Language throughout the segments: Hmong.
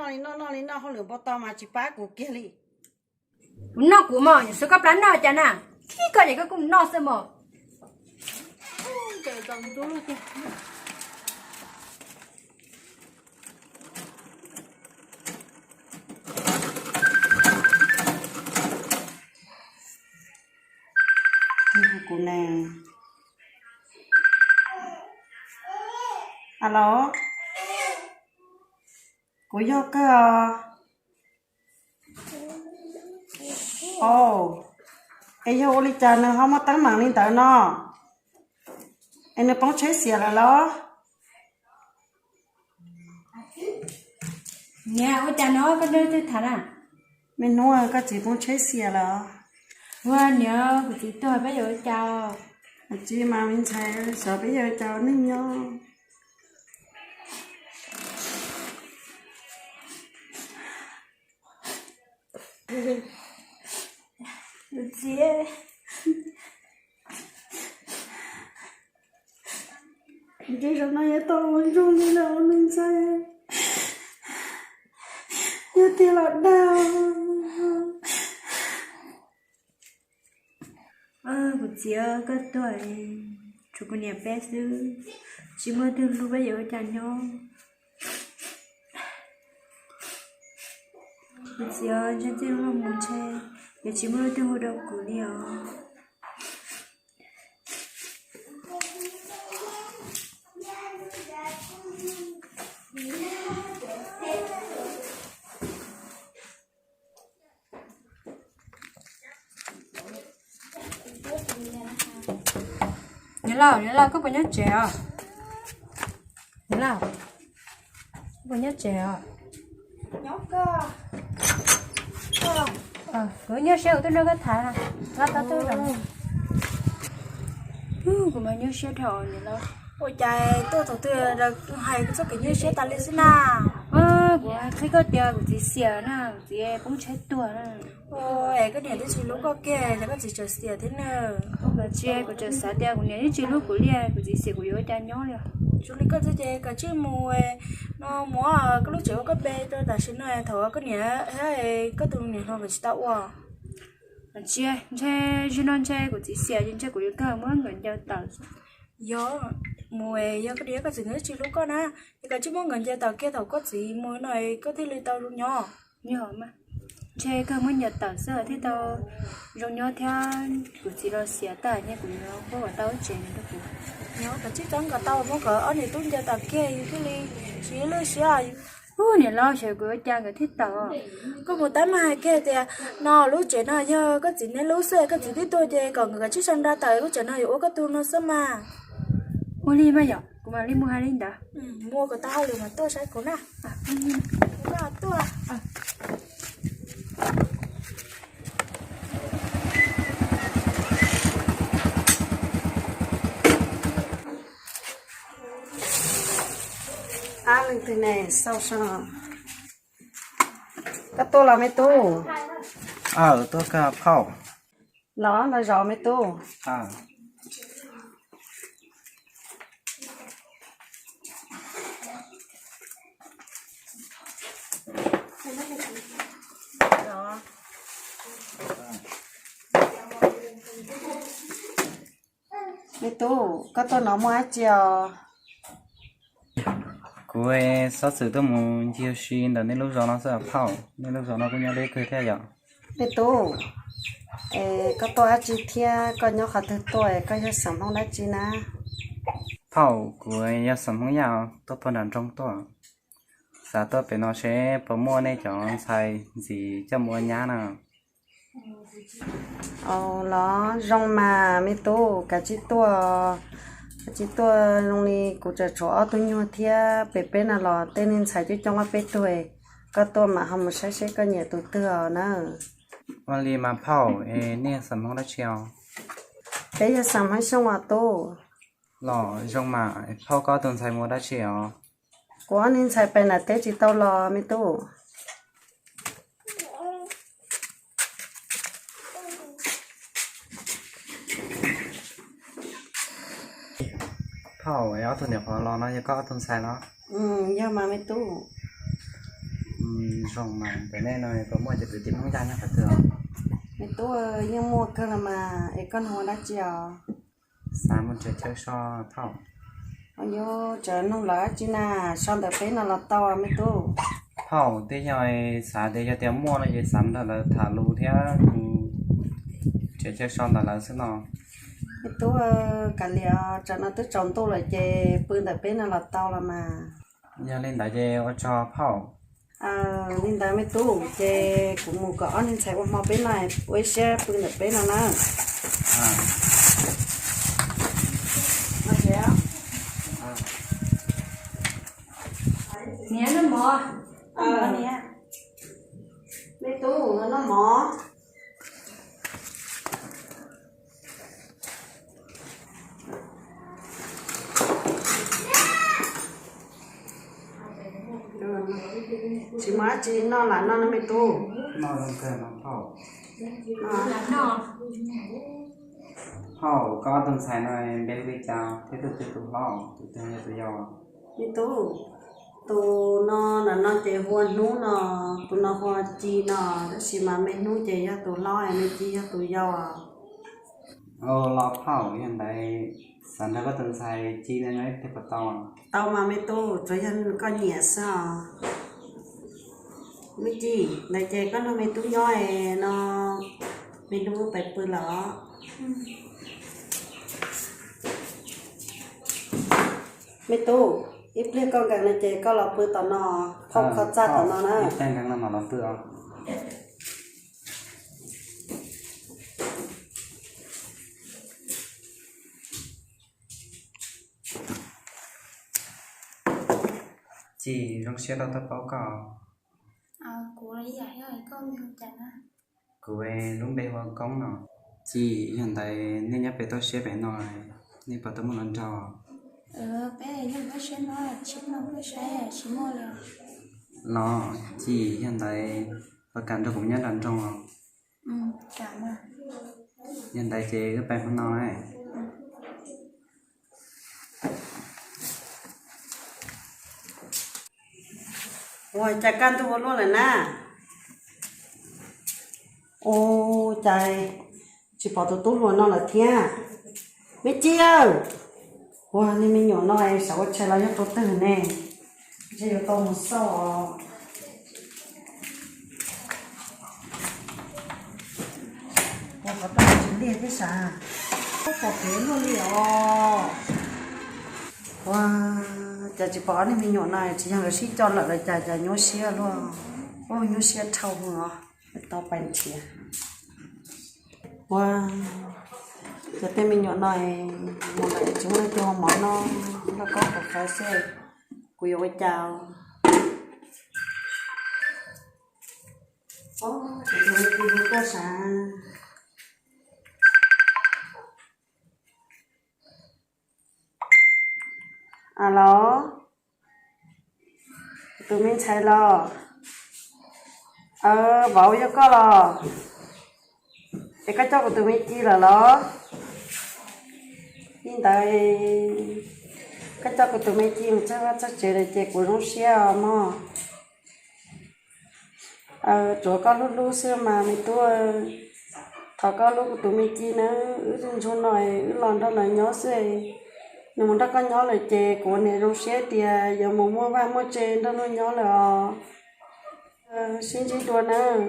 Noj li noj li noj, hauj lwm npau taws mas tsis pab kuv kiag li. Kuv noj kuv mog, yog xwb koj plab noj cas na. Khib koj ces koj kuj mus noj xwb mog. Kuv ne. Alo, kuv yog kawg os. Au, es yog ua li cas nws ho muaj teeb meem li ntawd no? Es nws poob tsheb xiam lawm los? Niam, ua cas no koj nrog leej twg tham na? Me hnub koj txiv poob tsheb xiam lawm. Ua niam, kuv txiv tuag peb yuav ua cas? Tsis mas me ntxhais, xyov peb yuav ua cas ua neej nyob. Kuv txiv, ntshe zaum no yuav tau ua ntsuag li lawm me ntxhais, yog tiag los dag. Kuv txiv, koj tuag, tshuav kuv niam peb xwb, tsis muaj leej twg hlub peb yuav ua cas nyob. Kuv txiv, ntshe txij no mus ntshe yuav tsis muaj leej twg hu rau kuv li os. Niam laus, niam laus, koj puas nyob tsev os? Niam laus, koj puas nyob tsev os? Kuv nyuaj siab, kuv tuaj nrog koj tham. Kuv mas nyuaj siab dhau niam laus. Ua cas tuaj thaum twg hais txoj kev nyuaj siab tas li xwb na? Kuv qhia koj tias kuv txiv xiam na, kuv txiv poob tsheb tuag na. Es koj niam twb tsis hlub koj kiag, cas koj txiv tseem xiam thiab na? Tsis, kuv tseem xav tias kuv niam yeej tsis hlub kuv li, kuv txiv xiam kuv yuav ua cas nyob li. Zoo li koj xwb ces koj cia li mus no, mus koj lub tsev ua koj npe rau tam sim no, thaum koj niam thiab koj tus niam hluas nkawd tsis tau ua. Tsis, ntshe zaum no ntshe kuv txiv xiam ces ntshe kuv yuav kawg muab nkawd ncaws tawm. Yog, mus, yog koj niam koj txiv nkawd tsis hlub koj na, es koj cia li muab nkawd ncaws tawm kiag, thaum koj txiv mus no koj thiaj li tau zoo nyob. Yog mas, ntshe kawg muab ncaws tawm xwb thiaj tau zoo nyob thiab. Kuv txiv los xiam tag nyiaj kuv yuav muab kom tau lub tsev no rau kuv. Yog, koj cia li txhob kom tau, muab kom ob niam tub ncaws tawm kiag yus thiaj li tsis lwj siab. Ub, niam laus, xyov kuv ua cas nkawd thiaj tawm. Koj mus tab mas hais kiag tias no lub tsev no yog koj txiv niaj lub xwb, koj txiv twb tuag ces kom nkawd tsib sau nra tawm, lub tsev no yuav ua koj tug no xwb mas. Ua li mas yom, kuv mam li mus hais li ntawd. Mus ua kom tau hauj lwm mas tuaj saib kuv na. Tuaj. Ab, leej twg ne, xauj soj. Koj tuaj los me tub? Tuaj kawg phauj. Los, los zaum me tub. Me tub, koj tuaj no muaj dab tsi os? Kuv xov xwm tuaj mus ncig ua si ntawm nej lub zos no xwb phauj, nej lub zos no kuj nyob deb kawg thiab yom. Me tub, es koj tuaj dab tsi thiab koj nyob qhov twg tuaj, koj yog xeem Hmoob dab tsi na? Phauj, kuv yog xeem Hmoob Yaj, tuaj puag nram nroog tuaj, xav tuaj pem no seb puas muaj nej cov ntxhais ntxiv coj mus ua nyab na. Au los zoo mas me tub, kav tsij tuaj, kav tsij tuaj, zoo li kuv tseem tshuav ob tug nyuag thiab, pem peb no los tej niag ntxhais coob coob ob peb tug, koj tuaj mam ho mus saib seb koj nyiam tus twg os na. Ua li mas phauj, es nej yog xeem Hmoob dab tsi os? Peb yog xeem Hmoob Xyooj os tub. Los zoo mas, phauj koj tus ntxhais mus dab tsi os? Kuv ob niag ntxhais pem nram teb tsis tau los me tub. Phauj, ob tug niam qhuav los no yog koj ob tug ntxhais los? Yog mas me tub. Zoo mas, ntawm nej no puas muaj cov kwv tij Hmoob Yaj nyob qhov twg? Me tub, yeej muaj kawg los mas, es koj nug ua dab tsi os? Xav mus nrhiav chaw so phauj. Yuav tsam nug lawv dab tsi na, so ntawm peb no los tau me tub. Phauj, twb yog xav tias yog tias muaj no ces xav nrog lawv tham lus thiab nrhiav chaw so ntawm lawv xwb no. Me tub, kav liam, tsam no twb tsaus ntuj lawm ces pw ntawm peb no los tau los mas. Yog li ntawd ces ua tsaug phauj. Li ntawd me tub, ces kuv mus kom ob niag ntxhais ua hmo peb no, ua ib siab pw ntawm peb no na. Niam noj mov. Me tub, noj mov. Tsis muaj dab tsi noj lam noj no me tub. Phauj, koj ob tug ntxhais no npe hu li cas thiab tus twg tus hlob, tus twg yog tus yau? Me tub, tus no lam no ces hu ua Hnub no, tus no hu ua Ci no, tab sis mas me Hnub ces yog tus hlob, me Ci yog tus yau. Los phauj, yog ntawd xav nrog koj tus ntxhais Ci no nyob ib pliag puas tau? Tau mas me tub, tsuas yog koj nyiam xwb os. Me Ci, ntawd ces koj nrog me tub nyob no, me Hnub pais pw lawm. Me tub, ib pliag koj nkees no ces koj los pw tom no, phauj kho txaj tom no na. Ci, zoo siab tau tuaj paub koj. Kuv lub npe hu ua Koob no. Ci, yog ntawd nej nyob pem toj siab pem no, nej puas tau muaj hluas nraug? Los Ci, yog ntawd puas kam nrog kuv nyob nram nroog? Yog ntawd ces wb pais hmo no. Ua cas kaj ntug ua luaj lawm na? Ua cas tsis pom tus tub hluas no lawm thiab? Me Ci aw, ua niag me nyuam no es xav ua tshais los yog rau twg ne? Ntshe yuav tau mus xauj os. Ua qhov rooj tsis liaj thiab sav, pom kev luaj li os. Ua cas tsis pom ob niag me nyuam no, tsis yog nkawd sib coj lawm los cas, cas nyuaj siab luaj. Ua nyuaj siab dhau os, tau pais nrhiav. Ua cas tej me nyuam no mus lawm tsis muaj leej twg ua mov noj, noj koj qhov qhawv xwb, kuv yuav ua cas? Kuv hu tuaj sav. Alo, tus me ntxhais los? Vauv, yog koj los? Es koj coj kuv tus me Ci lawm los? Li ntawd koj coj kuv tus me Ci mus txog vaj txog tsev lawm ces kuv zoo siab os mog. Tsuav koj hlub hlub xwb mas me tub. Thov koj hlub kuv tus me Ci nawb, wb ntsuag no wb los nrog nws nyob xwb. Nws mus nrog koj nyob lawm ces kuv ua niam zoo siab tias yuav mus muaj vaj muaj tse nrog luag nyob lawm os. Sib ntsib dua nawb.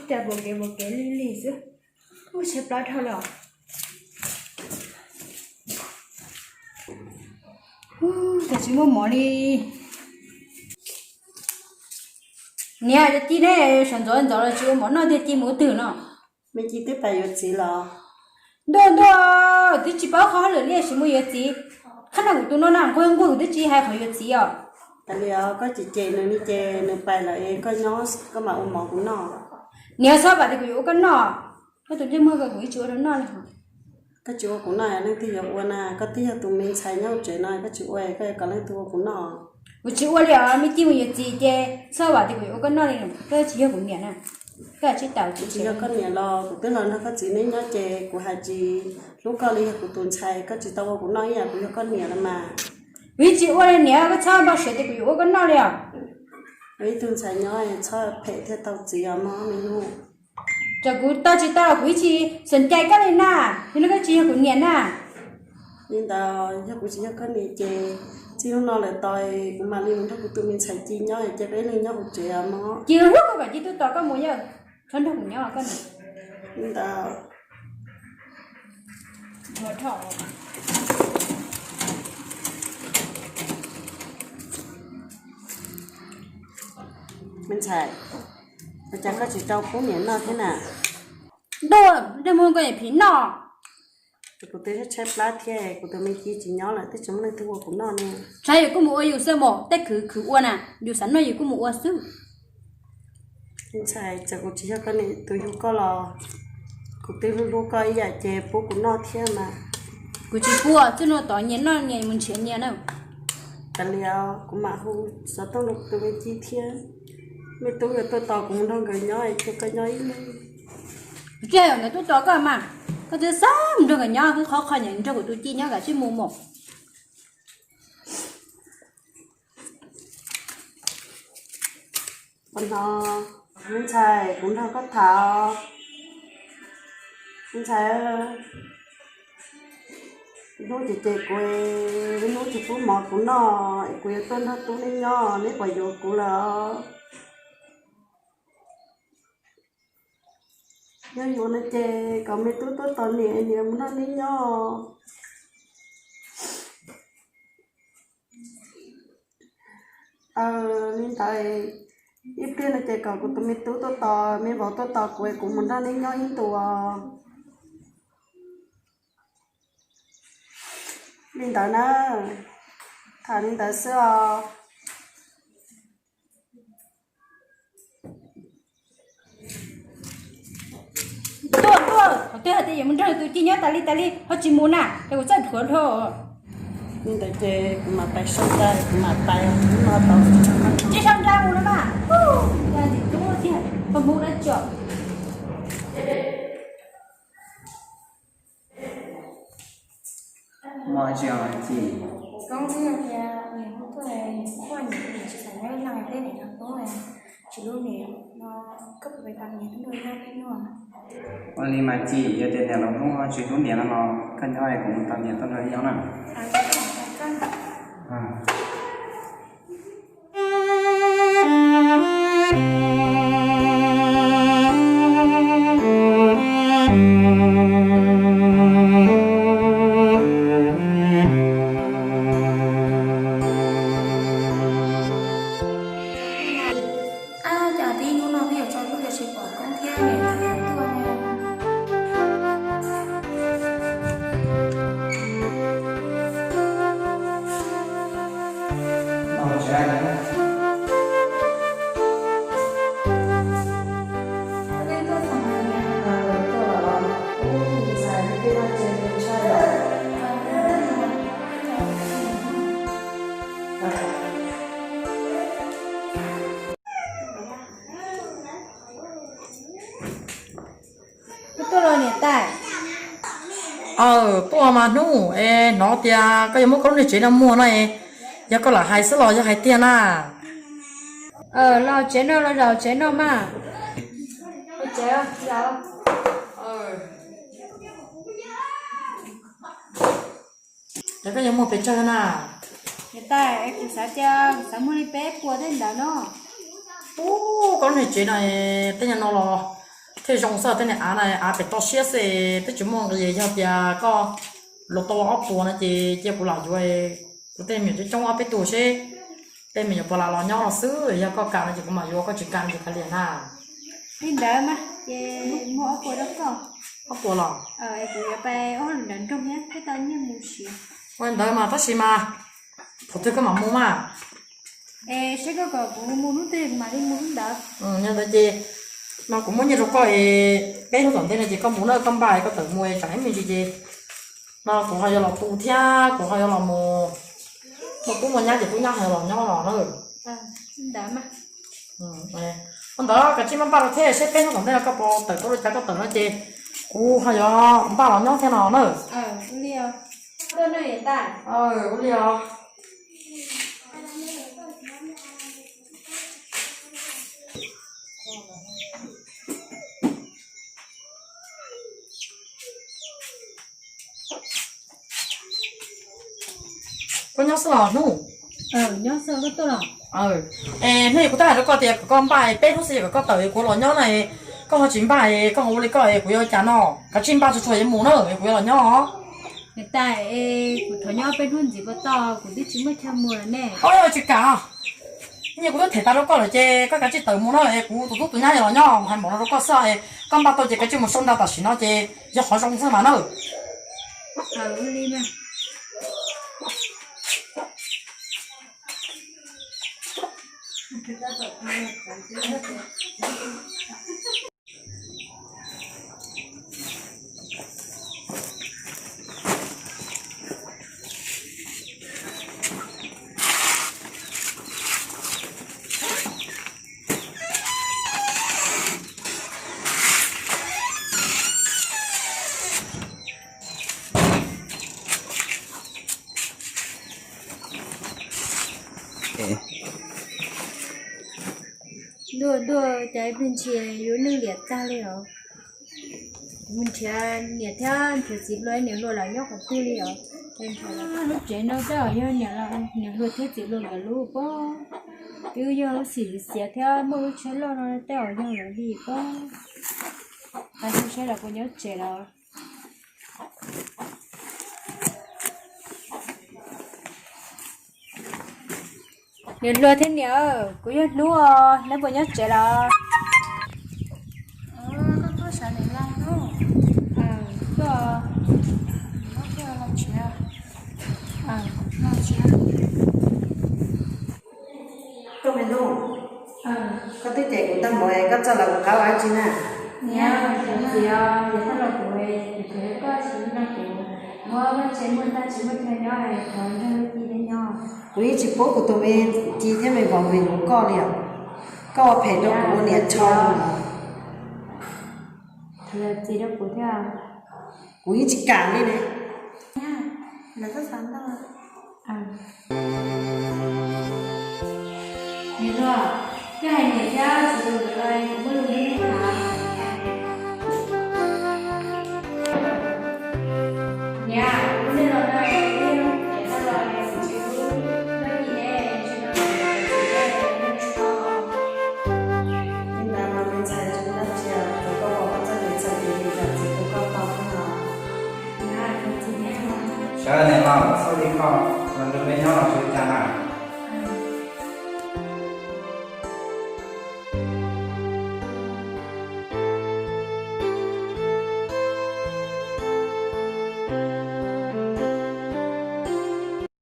Cas pom kev pom kev lig lig xwb, ua tshais plab dhau lawm. Cas tsis muaj mov li. Niam, cov ci ne, sawv ntxov ntxov los tsis ua mov noj tiag, ci mus twg no? Me Ci twb pais yuav txiv los? Ntuj ntuj, twb tsis paub qhov hauj lwm li tsis mus yuav txiv. Qhab no kuv tus no na nquag nquag kuv twb tsis hais qhov yuav txiv os. Kav liam, koj cem cem nws li ces nws pais lawm es koj nyob koj mam ua mov kuv noj. Niam, txhob vam tias kuv yuav ua koj noj. Koj tus ntsej muag ko kuv yeej tsis ua rau noj li hos. Koj tsis ua kuv noj leej twg yuav ua na? Koj twb yog tus me ntxhais nyob hauv tsev no, koj tsis ua koj yuav kom leej twg ua kuv noj? Kuv tsis ua li os, me ci mus yuav txiv ces txhob vam tias kuv yuav ua koj noj li, koj tsis yog kuv niam na. Koj tsis tau, kuv tsis yog koj niam los kuv twb los nrog koj txiv neb nyob ces kuv hais tsis hlub koj li, yog kuv tus ntxhais koj tsis tau ua kuv noj ib yam kuv yog koj niam los mas. Kuv yeej tsis ua li niam, koj txhob npau suav tias kuv yuav ua koj noj li os. Ib tug ntxhais nyob txhob phem thiaj tau txiv os mog me nus. Tsam kuv tau tsis tau los kuv yeej tsis xom cai koj li na, yog li koj tsis yog kuv niam na. Li ntawd yog kuv tsis yog koj niam ces txij hnub no lawm tau kuv mam li mus nrog kuv tus me ntxhais Ci nyob ces peb leeg nyob hauv tsev os mog. Ci hlub koj kom Ci tuaj tos koj mus yawg, txhob nrog kuv nyob koj niam. Li ntawd me ntxhais, ua cas koj tsis rau pub niam noj thiab na? Ntuj, nrog muag koj niam phim noj. Kuv twb tshaib plab thiab, kuv tus me Ci tsis nyob lawm, twb tsis muaj leej twg ua kuv noj ne. Tshaib yus kuj mus ua yus xwb mas, tej khwv khwv ua na, yus xav noj yus kuj mus ua xwb. Ntxhais, txawm kuv tsis yog koj niam tus yug koj los kuv twb hlub hlub koj ib yam ces pub kuv noj thiab mas. Kuv tsis pub, txij no tod nyias noj nyias mus nrhiav nyias na. Kav liam, kuv mam hu xov tooj rau kuv tus me Ci thiab, me tub yuav tuaj tos kuv mus nrog nkawd nyob es cia koj nyob ib leeg. Tsis yog nkawd tuaj tos koj mas, koj twb xav mus nrog nkawd nyob, qhov qhov nyiam nrog kuv tus Ci nyob kav tsij mus mas. Ua no, me ntxhais, kuv nrog koj tham. Me ntxhais, hnub ces ces kuv, hnub tsis pub mov kuv noj es kuv yuav tuaj nrog tub neb nyob, neb puas yuav kuv lawm? Yog yuav no ces kom me tub tuaj tos niam, niam mus nrog neb nyob. Li ntawd, ib pliag no ces kom kuv tus me tub tuaj tos, me vauv tuaj tos kuv, kuv mus nrog neb nyob ib ntus. Li ntawd na, tham li ntawd xwb os. Tuaj, tuaj, qhov twg hais tias yuav mus nrog tus Ci nyob tas li tas li ho tsis mus na, ces kuv txawj dhuav dhau. Li ntawd ces kuv mam pais sau nra, kuv mam pais no tau. Tsis sau nra mus no mas, ntxim hlub tiag, pog mus dab tsi. Mos tsis os Ci. Koob twb tias niam hnub tuaj, koj niam tsis xav nyob ib leeg, peb niam los hnub tsis hlub niam no, koj puas pais tos niam hnub nrog yog peb nua? Ua li mas Ci, yog tias niam los hnub tsis hlub niam no los koj nyob es kuv mus tos niam tuaj nrog nyob na. Ab, cas tib hnub no twb yuav tsaus ntuj los tsis pom Koob thiab niam tuaj ne. Koj tuaj los niam tais? Aw, tuaj mas hnub, es hnov tias koj yuav muab koj lub niag tsev no muag no es, yog koj lam hais xwb los yog hais tiag na? Los tsev no los zaum tsev no mas. Ces koj yuav muag pes tsawg na? Niam tais, kuv xav tias kuv xav muag li peb puas tej ntawd no. Ub, koj lub niag tsev no, tej nyuag no los thiaj zoo xwb, tej niag av no av pem toj siab xwb, twb tsis muaj nqis, yog tias koj luag tau ob puas no ces cia kuv lam yuav, kuv tej me nyuam coob coob ob peb tug seb tej me nyuam puas lam los nyob no xwb, yog koj kam no ces kuv mam yuav, koj tsis kam no ces kav liam na. Li ntawd mas ces muag ob puas rau koj. Ob puas los? Kuv yuav pais ua hauj lwm nram nroog thiab thiaj tau nyiaj mus siav. Ua li ntawd mas tab sis mas thaum twg koj mam mus mas? Es seb koj kom kuv mus hnub twg kuv mam li mus hnub ntawd. Yog ntawd ces no kuv muab nyiaj rau koj es peb hnub tom ntej no ces koj mus na, koj npaj koj tawm mus es tsam ib me ntsis ces no kuv ho yuav los tu thiab kuv ho yuav los mus muaj tub muaj nyab ces tub nyab ho yuav los nyob no na. Ntawd mas. Ua ntawd kav tsij maj npaj rau thiab seb peb hnub tom ntej no koj puas tawm tau li cas, koj tawm no ces kuv ho yuav npaj los nyob thiab no na. Ua li os. Koj nyob xwb los Hnub? Nyob xwb, koj tuaj los? Es Hnub, kuv twb hais rau koj tias kom koj npaj peb hnub xwb es kom koj tawm es kuv los nyob na, koj ho tsis npaj, koj ho ua li koj es kuv yuav ua cas no? Kav tsij npaj tsuag tsuag yuav mus na es kuv yuav los nyob. Niam tais, kuv thov nyob peb hnub ntxiv puas tau? Kuv twb tsis muaj chaw mus lawm ne. Ob, tsis kam. Nyiaj kuv twb them tas rau koj lawm ces koj kav tsij tawm mus na es kuv tus tub tus nyab yuav los nyob, hais npaum no rau koj xwb es koj npaj tau ces kav tsij mus sau nra tam sim no ces yog qhov zoo xwb mas na. Ntuj, ntuj, cas ib pliag ntshis yus neej liam tag li os. Mus nrhiav niam thiab nrhiav txiv hluas, niam hluas lawv nyob qhov twg li os? Lub tsev no tab tom yog niam hluas thiab txiv hluas nkawd lub pob. Twb yog lub xim xiav thiab muaj lub tsheb loj no tab tom yog lawv li pob. Qhov twg saib lawv puas nyob tsev lawm. Niam hluas thiab niam, kuv yog Hnub os, neb puas nyob tsev lawm? Koj me Hnub, koj twb cem kuv tag npaum, koj txawj los kuv qab ua dab tsi na? Niam, txiv, yog txawj los kuv, kuv, koj tsis nrog kuv, muab koj tsev muag tag tsis muaj chaw nyob, thov nrog ci nyob. Kuv yeej tsis pub kuv tus me ci thiab me vauv mus yuav koj li os. Koj ua phem rau kuv ua niam tshau. Thov zam txim rau kuv thiab. Kuv yeej tsis kam li ne. Niam hluas, koj hais niam thiab txiv hluas nkawd los kuv muaj lus nrog nej tham. Niam, kuv muaj lus nrog nej tham los tsis hlub koj li ne, tsis nrog kuv tham txiv, nej tsis tau. Li ntawd mas me ntxhais tsis ua dab tsi, tsuas koj pom koj txoj kev txhawm ces zam txim rau koj tau xwb no. Sawv daws niam laus, txhob li koj, los nrog peb nyob los tsis ua cas na.